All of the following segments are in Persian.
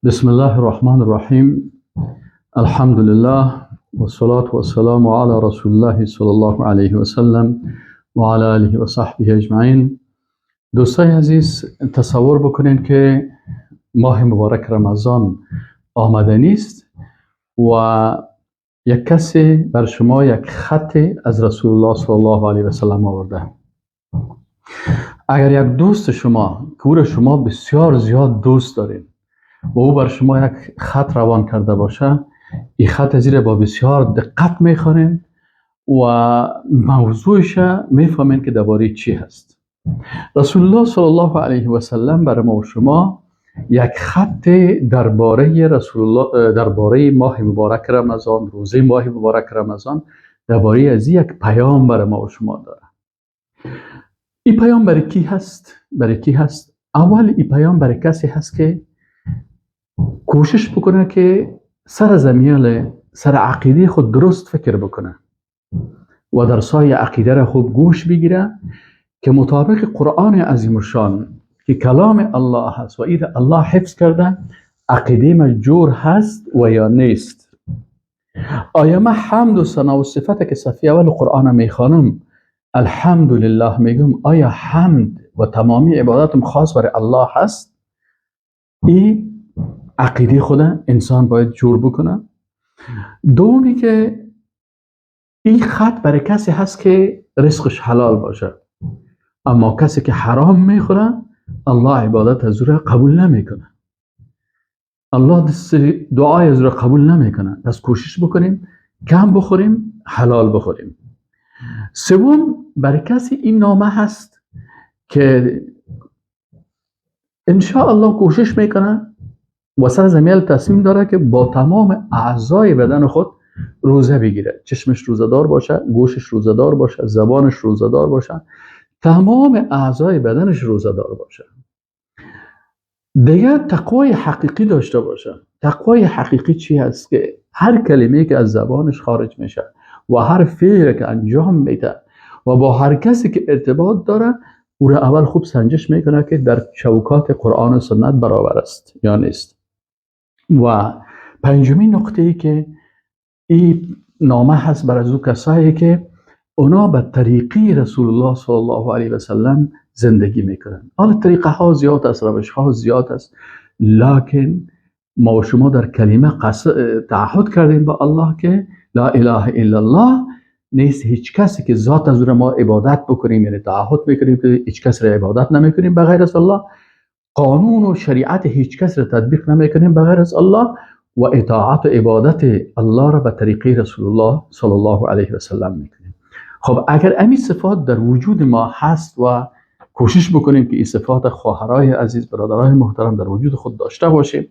بسم الله الرحمن الرحیم. الحمد لله والصلاة والسلام على رسول الله صلی الله علیه و سلم و علی آله و صحبه اجمعین. دوستای عزیز، تصور بکنین که ماه مبارک رمضان آمده نیست و یک کسی بر شما یک خط از رسول الله صلی الله علیه و سلم آورده. اگر یک دوست شما که او را شما بسیار زیاد دوست دارین و او بر شما یک خط روان کرده باشه، این خط زیر با بسیار دقت میخوانین و موضوعش میفهمین که درباره چی هست. رسول الله صلی الله علیه و سلم بر ما و شما یک خط درباره رسول الله، درباره ماه مبارک رمضان، روزه ماه مبارک رمضان، درباره از یک پیام بر ما و شما داره. این پیام برای کی هست؟ برای کی هست؟ اول این پیام برای کسی هست که کوشش بکنه که سر زمیال سر عقیده خود درست فکر بکنه و در سای عقیده را خوب گوش بگیره که مطابق قرآن عظیم الشان که کلام الله هست و ایره الله حفظ کرده، عقیده ما جور هست و یا نیست. آیا ما حمد و ثنا و صفت که صفحه اول قرآن میخوانم الحمدلله میگم، آیا حمد و تمامی عبادتم خاص برای الله هست؟ این عقیده خود انسان باید جور بکنه. دومی که این خط برای کسی هست که رزقش حلال باشه، اما کسی که حرام میخوره الله عبادت از او را قبول نمیکنه، الله دعای از او را قبول نمیکنه. پس کوشش بکنیم کم بخوریم، حلال بخوریم. سوم، برای کسی این نامه هست که انشاءالله کوشش میکنه و سر زمیل تصمیم داره که با تمام اعضای بدن خود روزه بگیره، چشمش روزه دار باشه، گوشش روزه دار باشه، زبانش روزه دار باشه، تمام اعضای بدنش روزه دار باشه. دیگه تقوای حقیقی داشته باشه. تقوای حقیقی چی هست؟ که هر کلمه که از زبانش خارج میشه و هر فعلی که انجام میده و با هر کسی که ارتباط داره، او را اول خوب سنجش میکنه که در چوکات قرآن و سنت برابر است یا نیست. و پنجمین نقطه ای که این نامه هست بر از او کسایی که اونا به طریقی رسول الله صلی الله علیه و سلم زندگی میکنن. حالا طریقه ها زیاد است، روش ها زیاد است، لکن ما و شما در کلمه تعهد کردیم با الله که لا اله الا الله، نیست هیچ کسی که ذات از او ما عبادت بکنیم، یعنی تعهد میکنیم که هیچ کس را عبادت نمیکنیم بغیر از الله، قانون و شریعت هیچ کس را تطبیق نمیکنیم بغیر از الله، و اطاعت و عبادت الله را به طریقه رسول الله صلی الله علیه و سلم میکنیم. خب اگر همین صفات در وجود ما هست و کوشش بکنیم که این صفات خواهرای عزیز، برادرای محترم در وجود خود داشته باشیم،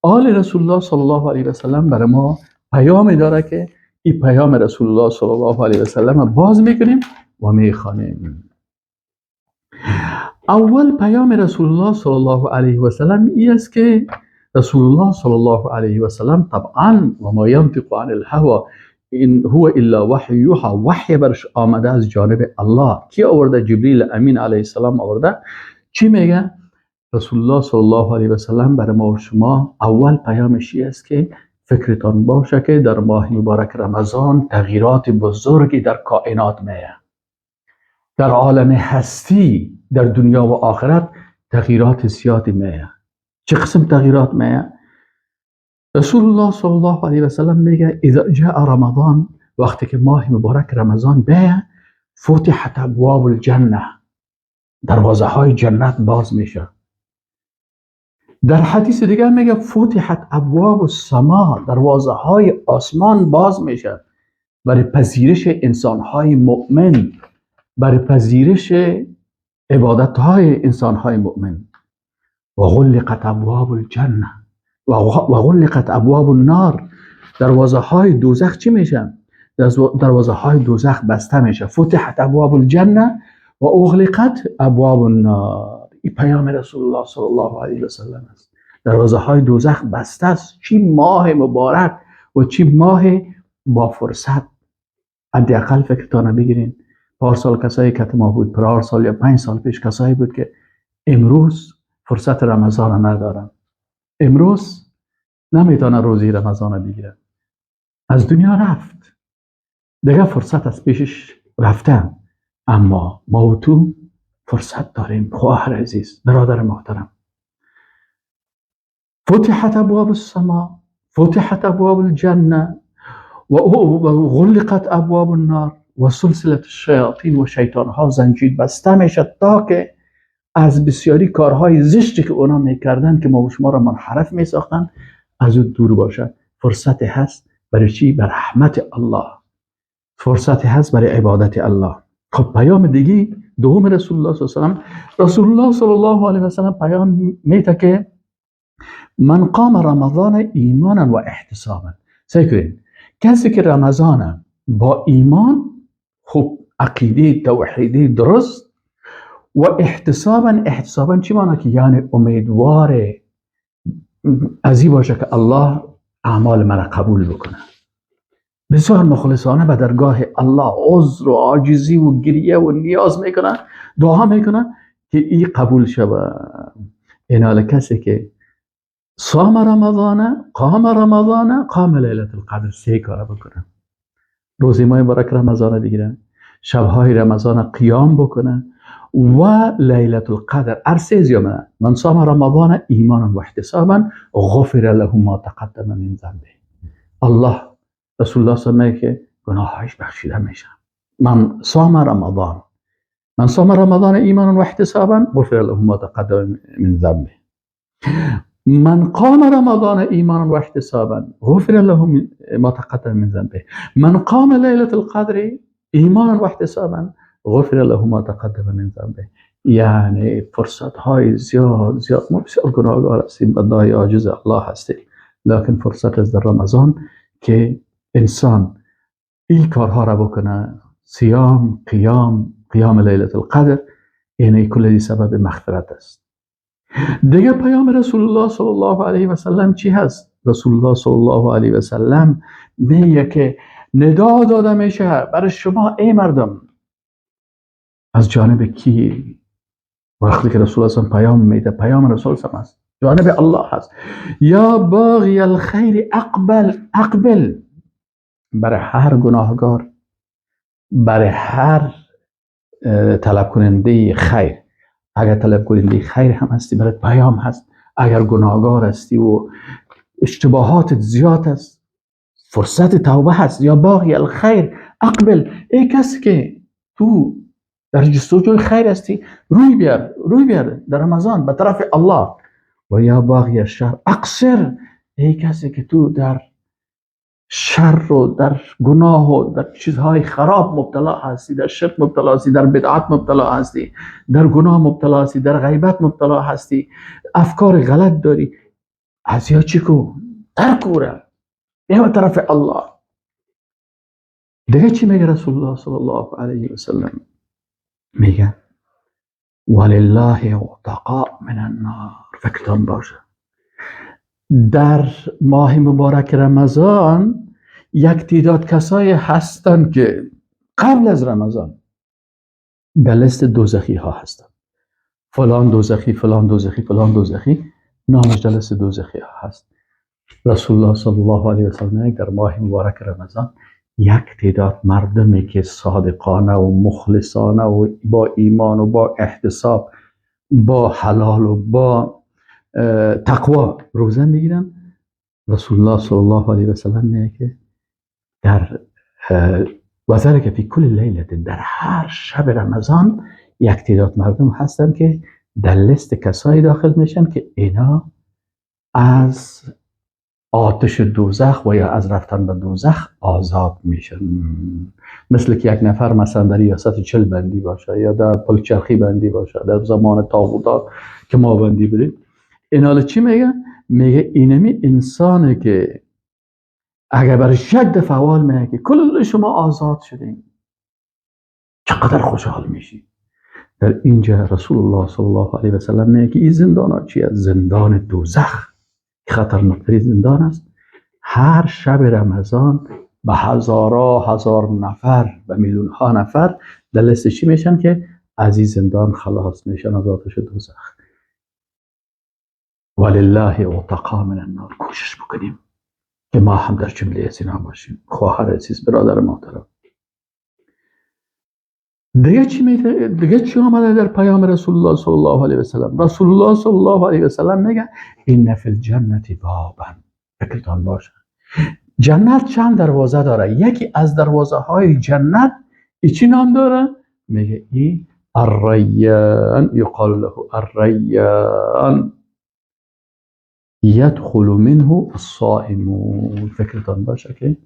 آل رسول الله صلی الله علیه و سلم برای ما پیامی داره که این پیام رسول الله صلی الله علیه و سلم باز میکنیم و میخوانیم. اول پیام رسول الله صلی الله علیه و سلم این است که رسول الله صلی الله علیه و سلم طبعا و ما ینطق عن الهوى ان هو الا وحی یوحى، وحی برش آمده از جانب الله. کی آورده؟ جبریل امین علیه السلام آورده. چی میگه؟ رسول الله صلی الله علیه و سلم برای ما و شما اول پیامش این است که فکرتان باشه که در ماه مبارک رمضان تغییرات بزرگی در کائنات میه، در عالم هستی، در دنیا و آخرت تغییرات زیادی میه. چه قسم تغییرات میه؟ رسول الله صلی الله علیه و سلم میگه اذا جاء رمضان، وقتی که ماه مبارک رمضان بیه، فتحت ابواب الجنه، دروازه های جنت باز میشه. در حدیث دیگه میگه فتحت ابواب السما، دروازه های آسمان باز میشه برای پذیرش انسان های مؤمن، برای پذیرش عبادت های انسان های مؤمن. و غلقت ابواب الجنه و غلقت ابواب النار، دروازه های دوزخ چی میشه؟ دروازه های دوزخ بسته میشه. فتحت ابواب الجنه و اغلقت ابواب النار. این پیام رسول الله صلی الله علیه و سلم است. دروازه های دوزخ بسته است. چی ماه مبارک و چی ماه با فرصت. حداقل فکرتان بگیرین پارسال کسایی که ما بود، پارسال یا 5 سال پیش کسایی بود که امروز فرصت رمضان ندارن. امروز نمیتونه روزی رمضان بگیره، از دنیا رفت، دیگه فرصت از پیشش رفته. اما ما و تو فرصت داریم خواهر عزیز، برادر محترم. فتحت ابواب السماء، فتحت ابواب الجنه و غلقت ابواب النار و سلسله الشیاطین و شیطان ها زنجیر بسته میشه تا که از بسیاری کارهای زشتی که اونا میکردن که ما و شما را منحرف میساختن از او دور باشه. فرصت هست برای چی؟ بر رحمت الله. فرصت هست برای عبادت الله. خب پیام دیگه دوم رسول الله صلی الله علیه و سلم، رسول الله صلی الله علیه و سلم پیام میده که من قام رمضان ایمانا و احتسابا. سعی کنید کسی که رمضان با ایمان، خوب عقیده توحیدی درست، و احتسابا، احتسابا چی معنی؟ که یعنی امیدوار از این باشه که الله اعمال مرا قبول بکنه، بسیار مخلصانه به درگاه الله عذر و عاجزی و گریه و نیاز میکنه، دعا میکنه که این قبول شوه. اینال کسی که صام رمضان، قام رمضان، قام لیلة القدر، سه کار بکنه، روزی ماه مبارک رمضان بگیره، شبهای رمضان قیام بکنه و لیلة القدر. ارسه زیامنه من صام رمضان ایمانا و احتسابا غفر له ما تقدم من ذنبه. الله رسول الله صلی الله علیه و که گناهایش بخشیده میشه. من صام رمضان، من صام رمضان ایمانا و احتسابا غفر له ما تقدم من ذنبه. من قام رمضان ایمانا و احتسابا غفر له ما تقدم من ذنبه. من قام لیلة القدر ایمانا و احتسابا غفر له ما تقدم من ذنبه. یعنی فرصت های زیاد زیاد، ما بسیار گناهگار هستیم، بندهای عاجز الله هستیم، لکن فرصت از در رمضان که انسان این کارها را بکنه، صیام، قیام، قیام لیلة القدر، یعنی کلی سبب مغفرت است. دیگه پیام رسول الله صلی الله علیه و سلم چی هست؟ رسول الله صلی الله علیه و سلم میگه که ندا داده میشه برای شما ای مردم. از جانب کی؟ وقتی که رسول الله پیام میده، پیام رسول الله است، جانب الله هست. یا باغی الخیر اقبل، اقبل. برای هر گناهگار، برای هر طلب کننده خیر، اگر طلب کننده خیر هم هستی برات پیام هست، اگر گناهگار هستی و اشتباهات زیاد است، فرصت توبه هست. یا باغی الخیر اقبل، ای کسی که تو در جستجوی خیر هستی، روی بیار، روی بیار در رمضان به طرف الله. و یا باغی الشر اقصر، ای کسی که تو در شر و در گناه و در چیزهای خراب مبتلا هستی، در شرک مبتلا هستی، در بدعت مبتلا هستی، در گناه مبتلا هستی، در غیبت مبتلا هستی، افکار غلط داری، از یا چی کو؟ ترک او را، بیا به طرف الله. دیگه چی میگه رسول الله صلی الله علیه و سلم؟ میگه ولله عتقاء من النار. فکرتان باشه در ماه مبارک رمضان یک تعداد کسایی هستند که قبل از رمضان در لیست دوزخی ها هستند. فلان دوزخی، فلان دوزخی، فلان دوزخی، نامش در لیست دوزخی ها هست. رسول الله صلی الله علیه و سلم در ماه مبارک رمضان یک تعداد مردمی که صادقانه و مخلصانه و با ایمان و با احتساب، با حلال و با تقوا روزه میگیرن، رسول الله صلی الله علیه و سلم میگه که در وذلک فی کل لیله، در هر شب رمضان یک تعداد مردم هستن که در لیست کسایی داخل میشن که اینا از آتش دوزخ و یا از رفتن به دوزخ آزاد میشن. مثل که یک نفر مثلا در ریاست 40 بندی باشه یا در پلچرخی بندی باشه، در زمان طاغوتا که ما بندی بودیم. اینا چی میگه؟ میگه اینمی انسانه که اگر برش یک دفعه اول میگه که کل شما آزاد شدین، چقدر خوشحال میشی. در اینجا رسول الله صلی الله علیه و سلم میگه که این زندان ها چیه؟ زندان دوزخ، خطرناکترین زندان است. هر شب رمضان به هزارها هزار نفر و میلیون ها نفر در لیست چی میشن که از این زندان خلاص میشن، از آتش دوزخ. ولله عتقا من النار. کوشش بکنیم که ما هم در جمله از اینا باشیم. خواهر عزیز، برادر محترم، دیگه چی آمده در پیام رسول الله صلی الله علیه و سلم؟ رسول الله صلی الله علیه و سلم میگه ان فی الجنة بابا. فکرتان باشه جنت چند دروازه داره. یکی از دروازه های جنت ای چی نام داره؟ میگه ای الریان، یقال له الریان یدخل منه الصائمون. فکرتان باشه که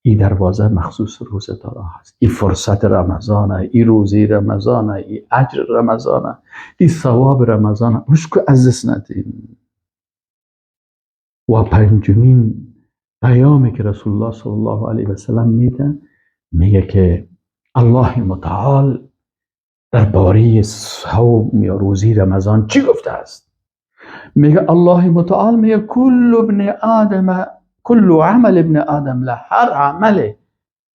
این دروازه مخصوص روزه دارا هست. این فرصت رمضانه، این روزی رمضانه، این اجر رمضانه، این ثواب رمضانه، مشکو از دست ندیم. و پنجمین پیامی که رسول الله صلی الله علیه و سلم میده، میگه که الله متعال درباره صوم یا روزی رمضان چی گفته است؟ میگه الله متعال میگه کل ابن آدم، کل عمل ابن آدم له، هر عمل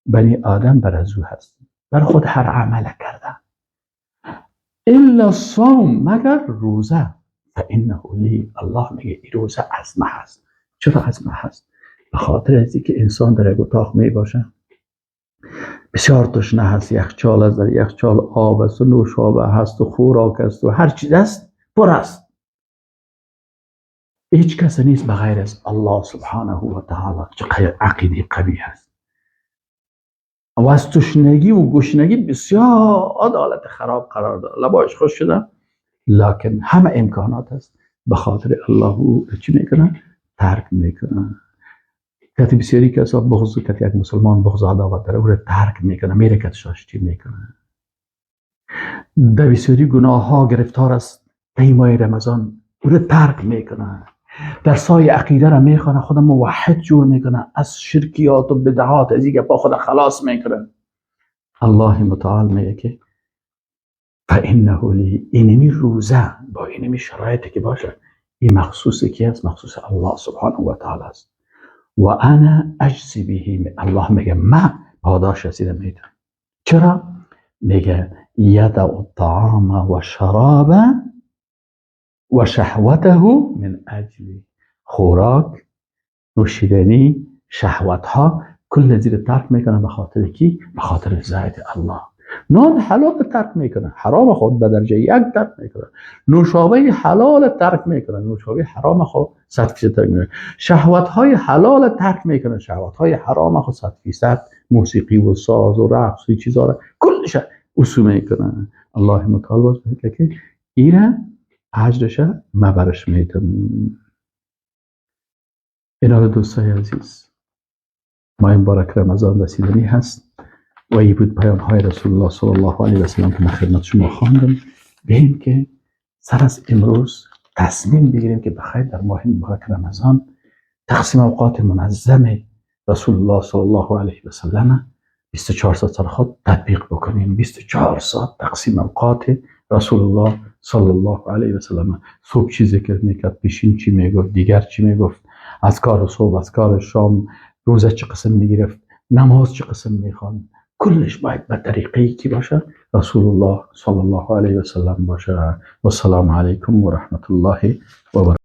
بنی آدم بر از او هست، بر خود هر عمل کرده، الا الصوم، مگر روزه، فانه لی. الله میگه این روزه از ما هست. چرا از ما هست؟ به خاطر از اینکه انسان در یک اتاق می باشه، بسیار تشنه هست، یخچال است، در یخچال آب است و نوشابه هست و خوراک است و هر چیز است، پر است. هیچ کس نیست به غیر از الله سبحانه و تعالی. چقدر عقیده قوی هست. و از تشنگی و گشنگی بسیار حالت خراب قرار داره، لباش خوش شده، لکن همه امکانات هست، به خاطر الله او چی میکنه؟ ترک میکنه. کتی بسیاری کسا بغض، کتی یک مسلمان بغض عداوت داره، او رو ترک میکنه، میره کتشاش چی میکنه. در بسیاری گناه ها گرفتار است، ماه رمضان او رو ترک میکنه. در سای عقیده را میخوانه، خود موحد جور میکنه، از شرکیات و بدعات از این با خود خلاص میکنه. الله متعال میگه که فانه لی، اینمی روزه با اینمی شرایطی که باشه، این مخصوص کی است؟ مخصوص الله سبحانه و تعالی است. و انا اجزی به. الله میگه من پاداش رسیده میدم. چرا؟ میگه یدع الطعام و شراب و شهوته من اجلی. خوراک، نوشیدنی، شهوت ها کل زیر ترک میکنه به خاطر کی؟ به خاطر رضایت الله. نان حلال ترک میکنه، حرام خود به درجه یک ترک میکنه، نوشابه حلال ترک میکنه، نوشابه حرام خود 100% ترک میکنه، شهوت های حلال ترک میکنه، شهوت های حرام خود 100%، موسیقی و ساز و رقص و چیزا را کلش اصول میکنه. الله متعال باز میگه که ایره اجرش ما برش میدم. اینا دوستای عزیز، ماه مبارک رمضان رسیدنی هست و ای بود پیام های رسول الله صلی الله علیه و سلم که من خدمت شما خواندم. بیم که سر از امروز تصمیم بگیریم که بخیر در ماه مبارک رمضان تقسیم اوقات منظم رسول الله صلی الله علیه و سلم 24 ساعت سر خود تطبیق بکنیم. 24 ساعت تقسیم اوقات رسول الله صلی الله علیه و سلم. صبح چی ذکر میکرد، پیشین چی میگفت، دیگر چی میگفت، اذکار صبح، اذکار شام، روزه چه قسم میگرفت، نماز چه قسم میخواند، کلش باید به طریقی که باشه رسول الله صلی الله علیه و سلم باشه. و السلام علیکم و رحمت الله و برکاته.